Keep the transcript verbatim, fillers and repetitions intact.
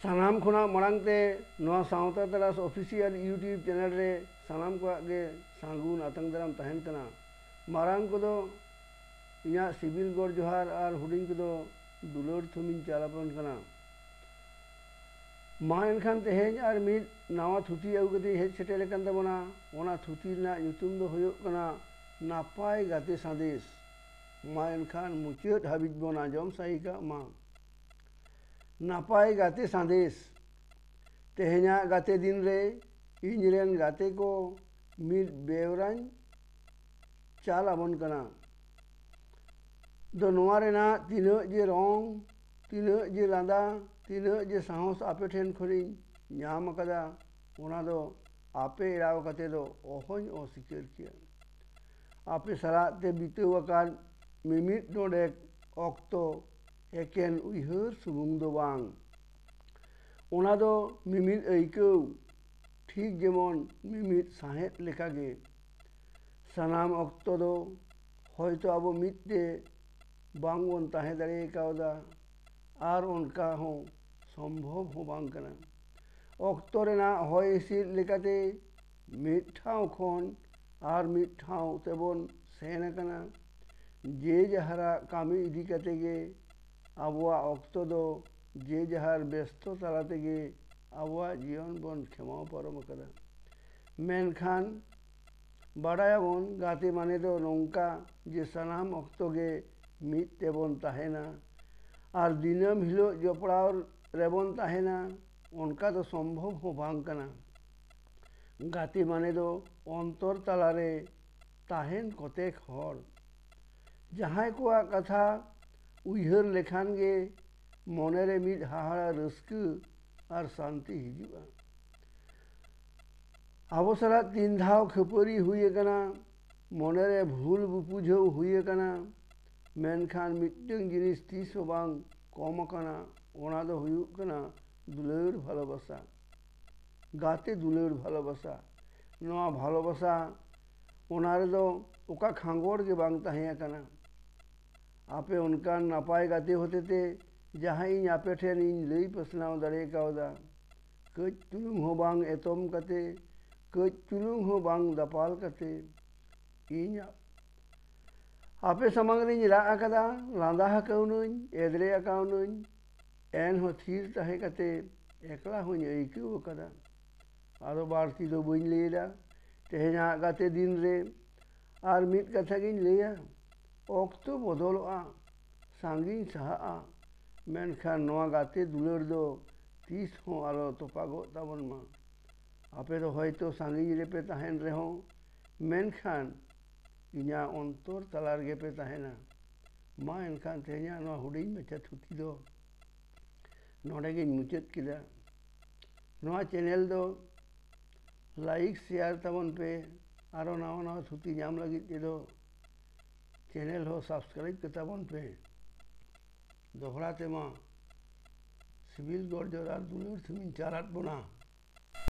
ᱥᱟᱱᱟᱢ ᱠᱷᱚᱱᱟᱜ ᱢᱟᱲᱟᱝ ᱛᱮ ᱱᱚᱣᱟ ᱥᱟᱶᱛᱟ ᱛᱟᱨᱟᱥ ᱚᱯᱷᱤᱥᱤᱭᱟᱞ YouTube ᱪᱮᱱᱮᱞ ᱨᱮ ᱥᱟᱱᱟᱢ ᱠᱚᱣᱟᱜ ᱜᱮ ᱥᱟᱹᱜᱩᱱ ᱟᱛᱟᱝ ᱫᱟᱨᱟᱢ ᱛᱟᱦᱮᱱ ᱠᱟᱱᱟ᱾ ᱢᱟᱨᱟᱝ ᱠᱚᱫᱚ ᱤᱧᱟᱹᱜ ᱥᱤᱵᱤᱞ ᱜᱚᱰ ᱡᱚᱦᱟᱨ ᱟᱨ ᱦᱩᱰᱤᱧ ᱠᱚᱫᱚ ᱫᱩᱞᱟᱹᱲ ᱛᱷᱩᱢᱤᱧ ᱪᱟᱞ ᱟᱵᱚᱱ ᱠᱟᱱᱟ᱾ ᱢᱟ ᱮᱱᱠᱷᱟᱱ ᱛᱮᱦᱮᱧ ᱟᱨ ᱢᱤᱫ ᱱᱟᱣᱟ ᱛᱷᱩᱛᱤ ᱟᱹᱜᱩ ᱠᱟᱛᱮ ᱦᱮᱡ ᱥᱮᱴᱮᱨ ᱟᱠᱟᱱ ᱛᱟᱵᱚᱱᱟ᱾ ᱚᱱᱟ ᱛᱷᱩᱛᱤ ᱨᱮᱱᱟᱜ ᱧᱩᱛᱩᱢ ᱫᱚ ᱦᱩᱭᱩᱜ ᱠᱟᱱᱟ ᱱᱟᱯᱟᱭ ᱜᱟᱛᱮ ᱥᱟᱸᱫᱮᱥ᱾ ᱢᱟ ᱮᱱᱠᱷᱟᱱ ᱢᱩᱪᱟᱹᱫ ᱦᱟᱹᱵᱤᱡ ᱵᱚᱱ ᱟᱸᱡᱚᱢ ᱥᱟᱹᱦᱤ ᱠᱟᱜ ᱢᱟ᱾ ᱱᱟᱯᱟᱭ ᱜᱟᱛᱮ ᱥᱟᱸᱫᱮᱥ᱾ ᱛᱮᱦᱮᱧᱟᱜ ᱜᱟᱛᱮ ᱫᱤᱱ ᱨᱮ ᱤᱧ ᱨᱮᱱ ᱜᱟᱛᱮ ᱠᱚ ᱢᱤᱫ ᱵᱮᱣᱨᱟᱧ ᱪᱟᱞ ᱟᱵᱚᱱ ᱠᱟᱱᱟ᱾ ᱫᱚ ᱱᱚᱣᱟ ᱨᱮᱱᱟᱜ ᱛᱤᱱᱟᱹᱜ ᱡᱮ ᱨᱚᱝ, ᱛᱤᱱᱟᱹᱜ ᱡᱮ ᱞᱟᱸᱫᱟ, ᱛᱤᱱᱟᱹᱜ ᱡᱮ ᱥᱟᱦᱚᱥ ᱟᱯᱮ ᱴᱷᱮᱱ ᱠᱷᱚᱱᱤᱧ ᱧᱟᱢ ᱟᱠᱟᱫᱟ, ᱚᱱᱟ ᱫᱚ ᱟᱯᱮ ᱮᱲᱟᱣ ᱠᱟᱛᱮ ᱫᱚ ᱚᱦᱚᱧ ᱚᱥᱤᱠᱟᱹᱨ ᱠᱮᱭᱟ᱾ ᱟᱯᱮ ᱥᱟᱞᱟᱜ ᱛᱮ ᱵᱤᱛᱟᱹᱣ ᱟᱠᱟᱱ ᱢᱤᱢᱤᱫ ᱰᱚᱸᱰᱮᱠ ᱚᱠᱛᱚ ᱮᱠᱮᱱ ᱩᱭᱦᱟᱹᱨ ᱥᱩᱢᱩᱝ ᱫᱚ ᱵᱟᱝ, ᱚᱱᱟ ᱫᱚ ᱢᱤᱢᱤᱫ ᱟᱹᱭᱠᱟᱹᱣ, ᱴᱷᱤᱠ ᱡᱮᱢᱚᱱ ᱢᱤᱢᱤᱫ ᱥᱟᱸᱦᱮᱫ ᱞᱮᱠᱟᱜᱮ᱾ ᱥᱟᱱᱟᱢ ᱚᱠᱛᱚ ᱫᱚ ᱦᱚᱭᱛᱚ ᱟᱵᱚ ᱢᱤᱫ ᱛᱮ ᱵᱟᱝ ᱵᱚᱱ ᱛᱟᱦᱮᱸ ᱫᱟᱲᱮ ᱠᱟᱣᱫᱟ, ᱟᱨ ᱚᱱᱠᱟ ᱦᱚᱸ ᱥᱚᱢᱵᱷᱚᱵ ᱦᱚᱸ ᱵᱟᱝ ᱠᱟᱱᱟ᱾ ᱚᱠᱛᱚ ᱨᱮᱱᱟᱜ ᱦᱚᱭ ᱦᱤᱸᱥᱤᱫ ᱞᱮᱠᱟᱛᱮ ᱢᱤᱫ ᱴᱷᱟᱶ ᱠᱷᱚᱱ ᱟᱨ ᱢᱤᱫ ᱴᱷᱟᱶ ᱛᱮᱵᱚᱱ ᱥᱮᱱ ᱟᱠᱟᱱᱟ᱾ ᱡᱮ ᱡᱟᱦᱟᱨᱟᱜ ᱠᱟᱹᱢᱤ ᱤᱫᱤ ᱠᱟᱛᱮ ᱜᱮ ᱟᱵᱚᱣᱟᱜ ᱚᱠᱛᱚ ᱫᱚ ᱡᱮ ᱡᱟᱦᱟᱨ ᱵᱮᱥᱛᱚ ᱛᱟᱞᱟ ᱛᱮᱜᱮ ᱟᱵᱚᱣᱟᱜ ᱡᱤᱭᱚᱱ ᱵᱚᱱ ᱠᱷᱮᱢᱟᱣ ᱯᱟᱨᱚᱢ ᱟᱠᱟᱫᱟ᱾ ᱢᱮᱱᱠᱷᱟᱱ ᱵᱟᱰᱟᱭᱟᱵᱚᱱ, ᱜᱟᱛᱮ ᱢᱟᱱᱮ ᱫᱚ ᱱᱚᱝᱠᱟ ᱡᱮ ᱥᱟᱱᱟᱢ ᱚᱠᱛᱚ ᱜᱮ ᱢᱤᱫ ᱛᱮᱵᱚᱱ ᱛᱟᱦᱮᱱᱟ ᱟᱨ ᱫᱤᱱᱟᱹᱢ ᱦᱤᱞᱳᱜ ᱡᱚᱯᱲᱟᱣ ᱨᱮᱵᱚᱱ ᱛᱟᱦᱮᱱᱟ, ᱚᱱᱠᱟ ᱫᱚ ᱥᱚᱢᱵᱷᱚᱵ ᱦᱚᱸ ᱵᱟᱝ ᱠᱟᱱᱟ᱾ ᱜᱟᱛᱮ ᱢᱟᱱᱮ ᱫᱚ ᱚᱱᱛᱚᱨ ᱛᱟᱞᱟᱨᱮ ᱛᱟᱦᱮᱱ ᱠᱚᱛᱮᱠ ᱦᱚᱲ, ᱡᱟᱦᱟᱸᱭ ᱠᱚᱣᱟᱜ ᱠᱟᱛᱷᱟ ᱩᱭᱦᱟᱹᱨ ᱞᱮᱠᱷᱟᱱ ᱜᱮ ᱢᱚᱱᱮᱨᱮ ᱢᱤᱫ ᱦᱟᱦᱟᱲᱟ ᱨᱟᱹᱥᱠᱟᱹ ᱟᱨ ᱥᱟᱱᱛᱤ ᱦᱤᱡᱩᱜᱼᱟ᱾ ᱟᱵᱚ ᱥᱟᱞᱟᱜ ᱛᱤᱱ ᱫᱷᱟᱣ ᱠᱷᱟᱹᱯᱟᱹᱨᱤ ᱦᱩᱭ ᱟᱠᱟᱱᱟ, ᱢᱚᱱᱮᱨᱮ ᱵᱷᱩᱞ ᱵᱩᱯᱩᱡᱷᱟᱹᱣ ᱦᱩᱭ ᱟᱠᱟᱱᱟ, ᱢᱮᱱᱠᱷᱟᱱ ᱢᱤᱫᱴᱟᱝ ᱡᱤᱱᱤᱥ ᱛᱤᱥ ᱦᱚᱸ ᱵᱟᱝ ᱠᱚᱢ ᱟᱠᱟᱱᱟ, ᱚᱱᱟ ᱫᱚ ᱦᱩᱭᱩᱜ ᱠᱟᱱᱟ ᱫᱩᱞᱟᱹᱲ ᱵᱷᱟᱞᱚᱵᱟᱥᱟ᱾ ᱜᱟᱛᱮ ᱫᱩᱞᱟᱹᱲ ᱵᱷᱟᱞᱚᱵᱟᱥᱟ᱾ ᱱᱚᱣᱟ ᱵᱷᱟᱞᱚᱵᱟᱥᱟ, ᱚᱱᱟ ᱨᱮᱫᱚ ᱚᱠᱟ ᱠᱷᱟᱸᱜᱚᱲ ᱜᱮ ᱵᱟᱝ ᱛᱟᱦᱮᱸ ᱟᱠᱟᱱᱟ᱾ ᱟᱯᱮ ᱚᱱᱠᱟᱱ ᱱᱟᱯᱟᱭ ᱜᱟᱛᱮ ᱦᱚᱛᱮᱛᱮ ᱡᱟᱦᱟᱸ ᱤᱧ ᱟᱯᱮ ᱴᱷᱮᱱ ᱤᱧ ᱞᱟᱹᱭ ᱯᱟᱥᱱᱟᱣ ᱫᱟᱲᱮ ᱠᱟᱣᱫᱟ, ᱠᱟᱹᱡ ᱪᱩᱞᱩᱝ ᱦᱚᱸ ᱵᱟᱝ ᱮᱛᱚᱢ ᱠᱟᱛᱮ, ᱠᱟᱹᱡ ᱪᱩᱞᱩᱝ ᱦᱚᱸ ᱵᱟᱝ ᱫᱟᱯᱟᱞ ᱠᱟᱛᱮ, ᱤᱧ ᱟᱯᱮ ᱥᱟᱢᱟᱝ ᱨᱤᱧ ᱨᱟᱜ ᱟᱠᱟᱫᱟ, ᱞᱟᱸᱫᱟ ᱟᱠᱟᱣᱱᱟᱹᱧ, ᱮᱫᱽᱨᱮ ᱟᱠᱟᱣᱱᱟᱹᱧ, ᱮᱱᱦᱚᱸ ᱛᱷᱤᱨ ᱛᱟᱦᱮᱸ ᱠᱟᱛᱮ ᱮᱠᱞᱟ ᱦᱚᱸᱧ ᱟᱹᱭᱠᱟᱹᱣ ᱟᱠᱟᱫᱟ᱾ ᱟᱫᱚ ᱵᱟᱹᱲᱛᱤ ᱫᱚ ᱵᱟᱹᱧ ᱞᱟᱹᱭᱮᱫᱟ᱾ ᱛᱮᱦᱮᱧᱟᱜ ᱜᱟᱛᱮ ᱫᱤᱱ ᱨᱮ ᱟᱨ ᱢᱤᱫ ᱠᱟᱛᱷᱟ ᱜᱤᱧ ᱞᱟᱹᱭᱟ, ᱚᱠᱛᱚ ᱵᱚᱫᱚᱞᱚᱜᱼᱟ, ᱥᱟᱺᱜᱤᱧ ᱥᱟᱦᱟᱜᱼᱟ, ᱢᱮᱱᱠᱷᱟᱱ ᱱᱚᱣᱟ ᱜᱟᱛᱮ ᱫᱩᱞᱟᱹᱲ ᱫᱚ ᱛᱤᱥ ᱦᱚᱸ ᱟᱞᱚ ᱛᱚᱯᱟᱜᱚᱜ ᱛᱟᱵᱚᱱ ᱢᱟ᱾ ᱟᱯᱮ ᱫᱚ ᱦᱚᱭᱛᱚ ᱥᱟᱺᱜᱤᱧ ᱨᱮᱯᱮ ᱛᱟᱦᱮᱱ ᱨᱮᱦᱚᱸ, ᱢᱮᱱᱠᱷᱟᱱ ᱤᱧᱟᱹᱜ ᱚᱱᱛᱚᱨ ᱛᱟᱞᱟ ᱨᱮᱜᱮ ᱯᱮ ᱛᱟᱦᱮᱱᱟ᱾ ᱢᱟ ᱮᱱᱠᱷᱟᱱ ᱛᱮᱦᱮᱧᱟᱜ ᱱᱚᱣᱟ ᱦᱩᱰᱤᱧ ᱢᱟᱪᱷᱟ ᱛᱷᱩᱛᱤ ᱫᱚ ᱱᱚᱰᱮ ᱜᱤᱧ ᱢᱩᱪᱟᱹᱫ ᱠᱮᱫᱟ᱾ ᱱᱚᱣᱟ ᱪᱮᱱᱮᱞ ᱫᱚ ᱞᱟᱭᱤᱠ, ᱥᱮᱭᱟᱨ ᱛᱟᱵᱚᱱ ᱯᱮ᱾ ᱟᱨᱚ ᱱᱟᱣᱟ ᱱᱟᱣᱟ ᱛᱷᱩᱛᱤ ᱧᱟᱢ ᱞᱟᱹᱜᱤᱫ ᱛᱮᱫᱚ ᱪᱮᱱᱮᱞ ᱦᱚᱸ ᱥᱟᱵᱥᱠᱨᱟᱭᱤᱵ ᱠᱟᱛᱟᱵᱚᱱ ᱯᱮ᱾ ᱫᱚᱦᱲᱟ ᱛᱮᱢᱟ ᱥᱤᱵᱤᱞ ᱜᱚᱨᱡᱚᱨ ᱟᱨ ᱫᱩᱞᱟᱹᱲ ᱛᱮᱢᱤᱧ ᱪᱟᱞᱟᱫ ᱵᱚᱱᱟ᱾